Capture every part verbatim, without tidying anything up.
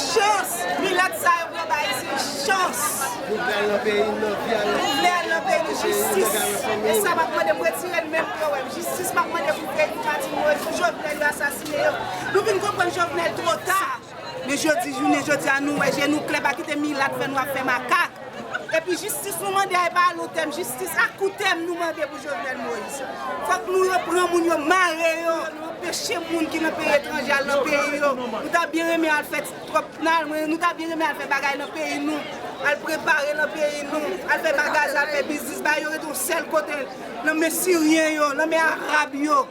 Chans! Milat sa yo pran bay se chans! Nou vle al nan peyi n, nou vle al nan peyi nou, jistis! E sa m ap mande pou retire l menm pou yo wè m. Jistis m ap mande pou Freddy Martine Moïse, pou Jovenel yo asasinen yo. Nou vin konprann Jovenel twò ta! Men jodi, jounen jodi a, nou wè je nou klè, pa kite milat fè nou ap fè makak. Epi jistis nou mande a, e pa a long tèm, jistis a kou tèm nou mande pou Jovenel Moïse. Fòk nou reprann moun yo, mare yo, nou anpeche moun ki nan peyi etranje al nan peyi yo. Nou ta byen renmen al fè twòp, nou ta byen renmen al fè bagay nan peyi nou, al prepare nan peyi nou, al fè bagay, al fè biznis, ba yo rete yon sèl kote, nan men siryen yo, nan men arab yo.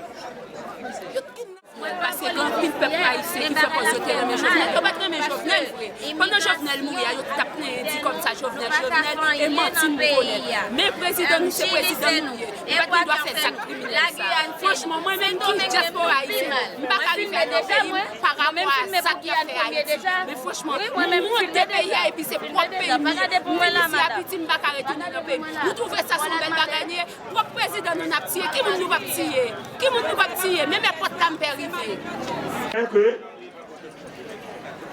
Yo t kidnapè. Paske gen anpil pèp ayisyen ki fè kòz yo te renmen Jovenel. Yo pa t renmen Jovenel vre. Pandan Jovenel mouri a, yo t ap plenyen, di kòmsa Jovenel, Jovenel, e manti m konnen. Men prezidan nou se prezidan nou ye. Li pa t gen dwa fè zak kriminèl sa. Franchman, mwen menm ki dyaspora ayisyen, m pa ka rive al nan peyi m pa rapò a zak y ap fè Ayiti. Men franchman, m wont de peyi a epi se pwòp peyi m ye. M vin isi a piti, m pa ka retounen nan peyi m. Nou twouve sa se yon bèl bagay li ye? Pwòp prezidan nou n ap tiye, ki moun nou p ap tiye? Ki moun nou p ap tiye? Menm èpòt la m pè rive.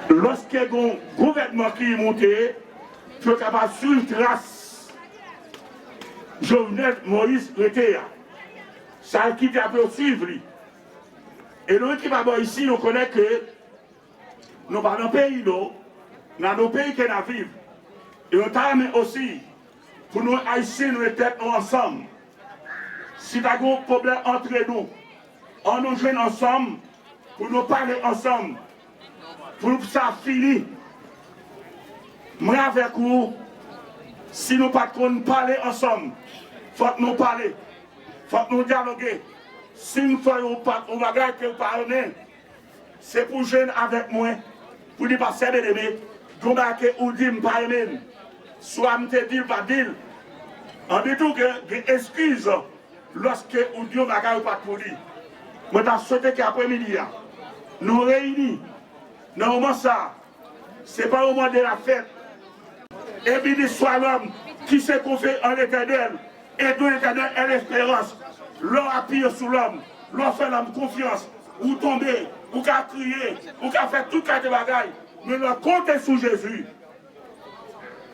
Ke lòske gon gouvènman ki moute, pou yo kapab swiv tras Jovenel Moïse rete a. Sa ki te ap yo swiv li. E nou ki pa bò isi, nou konnen ke nou pa nan peyi nou, nan nou peyi ke n ap viv. E nou ta renmen osi pou nou Ayisyen nou met tèt nou ansanm. Si ta gen yon pwoblèm antre nou, ann nou jwenn ansanm pou nou pale ansanm, pou sa fini. Mwen avèk ou, si nou pa t konn pale ansanm, fòk nou pale, fòk nou dyaloge. Si m fè yon pa, yon bagay ke w pa renmen, se pou jwenn avèk mwen, pou di pastè Beneme, gon bagay ke ou di m pa renmen l. Swa m te di l, pa di l. Ann di tou ke gen eskiz lòske ou di yon bagay ou pa t pou di. Mwen ta swete ke apremidi a, nou reyini nan moman sa a, se pa yon moman de lafèt. Et béni soit l'homme qui se confie en l'Éternel, et dont l'Éternel est l'espérance. Lè w apiye sou lòm, lè w fè lòm konfyans, ou tonbe, ou ka kriye, ou ka fè tout kalite bagay, men lè w konte sou Jezi,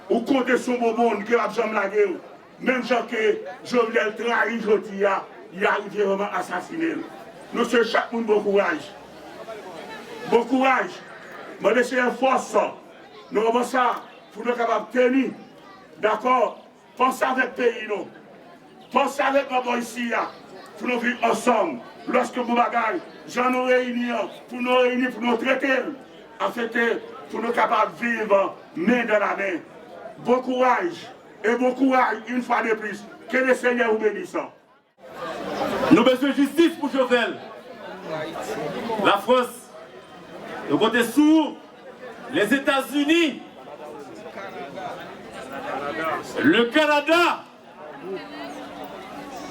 ou konte sou yon bon moun ke l ap janm lage w. Menm jan ke Jovenel trayi jodi a, li arive vrèman asasinen l. Nou swete chak moun bon kouraj. Bon kouraj. Mande Senyè fòs nan moman sa pou nou kapab teni. Dakò? Panse avèk peyi nou. Panse avèk mwen bò isi a. Pou nou viv ansanm. Lòske bon bagay, jan nou reyini an, pou nou reyini, pou nou trete l. Afin ke pou nou kapab viv men dans la main. Bon courage. E bon kouraj, yon fwa de plis. Que le Seigneur vous bénisse. Nou bezwen jistis pou Jovenel. Lafrans, nou konte sou ou. Lèzetazini, le Kanada,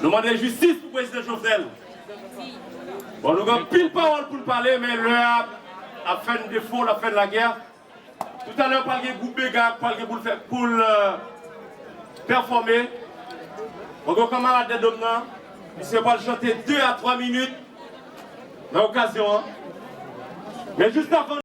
nou mande jistis pou prezidan Jovenel. Bon, nou gen anpil pawòl pou n pale, men lè a ap fè n defo, l ap fè n lagè. Toutalè, pral gen gwoup Mega k pral gen pou l fè, pou l, euh, pèfòme. Mwen gen yon kanmarad Dèdòm nan, misye pral chante de a twa minit nan okazyon an. Men jis avan